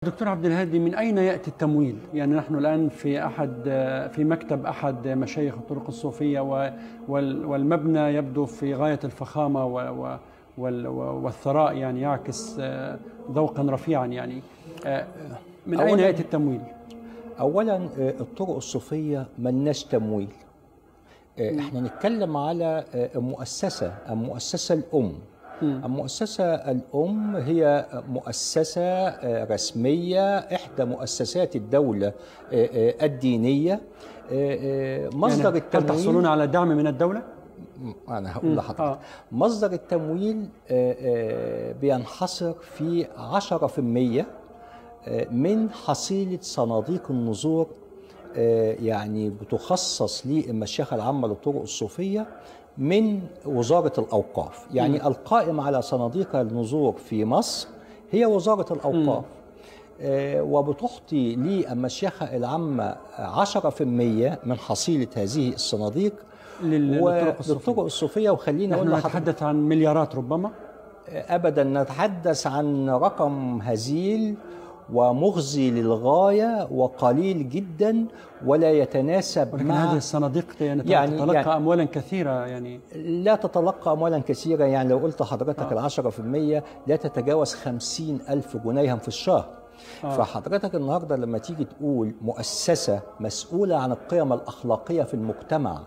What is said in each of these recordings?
دكتور عبد الهادي، من أين يأتي التمويل؟ يعني نحن الآن في مكتب أحد مشايخ الطرق الصوفية، والمبنى يبدو في غاية الفخامة والثراء، يعني يعكس ذوقا رفيعا. يعني من أين يأتي التمويل؟ أولا الطرق الصوفية ملناش تمويل. احنا نتكلم على المؤسسة الأم. المؤسسة الأم هي مؤسسة رسمية، إحدى مؤسسات الدولة الدينية. مصدر يعني التمويل، هل تحصلون على دعم من الدولة؟ أنا هقول لحضرتك. مصدر التمويل بينحصر في 10% من حصيلة صناديق النذور، يعني بتخصص للمشيخة العامة للطرق الصوفية من وزارة الأوقاف. يعني القائم على صناديق النذور في مصر هي وزارة الأوقاف، وبتعطي للمشيخة العامة 10% من حصيلة هذه الصناديق للطرق الصوفية. وخلينا نحن نتحدث عن مليارات ربما؟ أبدا، نتحدث عن رقم هزيل ومغزي للغاية وقليل جدا ولا يتناسب مع هذه الصناديق. يعني تتلقى يعني أموالا كثيرة، يعني لا تتلقى أموالا كثيرة. يعني لو قلت حضرتك 10% لا تتجاوز 50,000 جنيها في الشهر. فحضرتك النهاردة لما تيجي تقول مؤسسة مسؤولة عن القيم الأخلاقية في المجتمع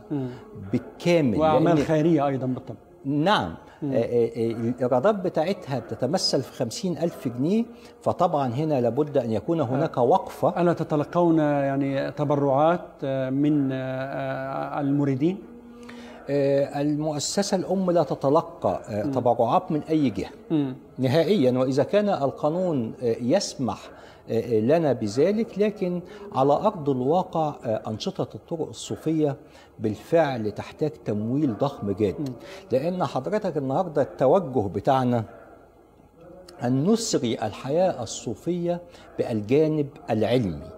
بالكامل، وأعمال خيرية أيضا بالطبع. نعم، الإيرادات بتاعتها بتتمثل في 50,000 جنيه. فطبعا هنا لابد أن يكون هناك وقفة. ألا تتلقون يعني تبرعات من المريدين؟ المؤسسة الأم لا تتلقى تبرعات من أي جهة نهائيا، وإذا كان القانون يسمح لنا بذلك، لكن على أرض الواقع أنشطة الطرق الصوفية بالفعل تحتاج تمويل ضخم جدا. لأن حضرتك النهاردة التوجه بتاعنا أن نسري الحياة الصوفية بالجانب العلمي.